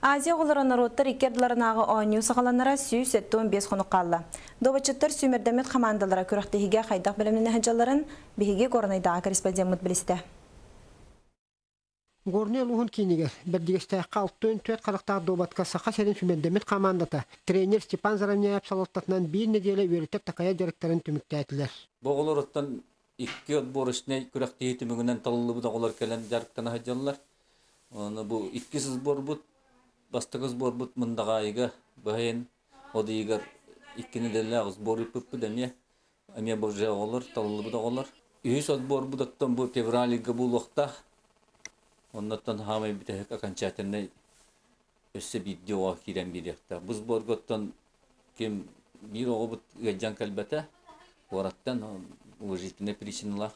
Азия оҕолоро норуоттар икки ардыларынааҕы оонньуу саҕаланара 175 хонук хаалла. Дуобатчыттар сүүмэрдэммит хамаандалара күрэхтэһиигэ хайдах бэлэмнэнэ сылдьалларын биһиги Горнайдааҕы корреспондеммыт билистэ. Горнай улууһун киинигэр Бэрдьигэстээххэ 64 харахтаах дуобатка Саха сирин сүүмэрдэммит хамаандата тренер Степан Заровняев салалтатынан биир нэдиэлэ үөрэтэр-такайар дьарыктарын түмүктээтилэр. Бу оҕолоруттан икки отборочнай күрэхтэһии түмүгүнэн талыллыбыт оҕолор кэлэн дьарыктана сылдьаллар. Оны бу иккис сборбут, бастакы сборбут Мындаҕаайыга быһайын от ыйыгар икки нэдиэлээх сбор ыыппыппыт эмиэ. Эмиэ бу уже оҕолор, талыллыбыт оҕолор. Үһүс отборбут оттон бу февраль ыйга буолуохтаах. Оннуттан хаамай бүтэһик окончательнай өссө биирдии оҕо киирэн биэриэхтээх. Бу сборга оттон ким биир оҕобут ыалдьан кэлбэтэ, куораттан уважительнай причиналаах.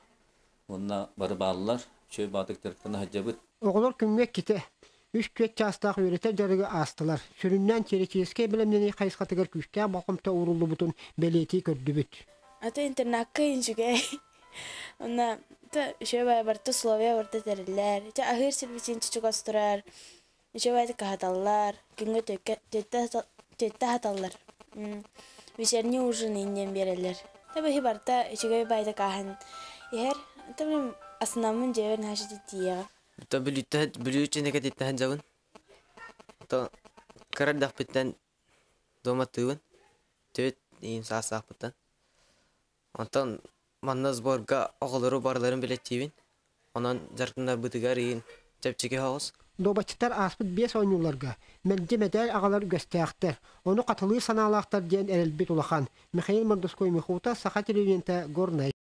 Уонна бары бааллар, үчүгэй баатык дьарыктана сылдьабыт. Оҕолор күҥҥэ иккитэ, үс түөрт чаастаах үөрэтэр дьарыгы аастылар. Сүрүннээн теоретическэй бэлэмнэнии хайысхатыгар күүстээх болҕомто ууруллубутун бэлиэтии көрдүбүт. Ата интернакка үчүгэй. Онно үчүгэй барыта условия барыта тэриллэр. Ити аһыыр сирбитин чугас турар. Үчүгэй каһаталлар. Күҥҥэ түөттэ аһаталлар. Вечерний ужин иннин биэрэллэр. Табыһы барыта үчүгэй байдак ааһан иһэр. Табы асынаммын дьиэбэр наһаа тиийэҕэ. То бүлүүттэ бүлүү чинэкэтиттэн дьабын. То кырардахпыттан дуоматтыыбын. Түөт иин саастаахпыттан. Онтон манна сборга оҕолору барыларын билэттиибин. Онон дьарыктанарбытыгар иин чэпчэки соҕус. Дуобатчыттар ааспыт биэс оонньууларга мэлдьи мэтээл аҕалар үгэстээхтэр, ону хатылыыр санаалаахтар диэн эрэлбит улахан. Михаил Мордовской, Михута, Саха телевидениета, Горнай.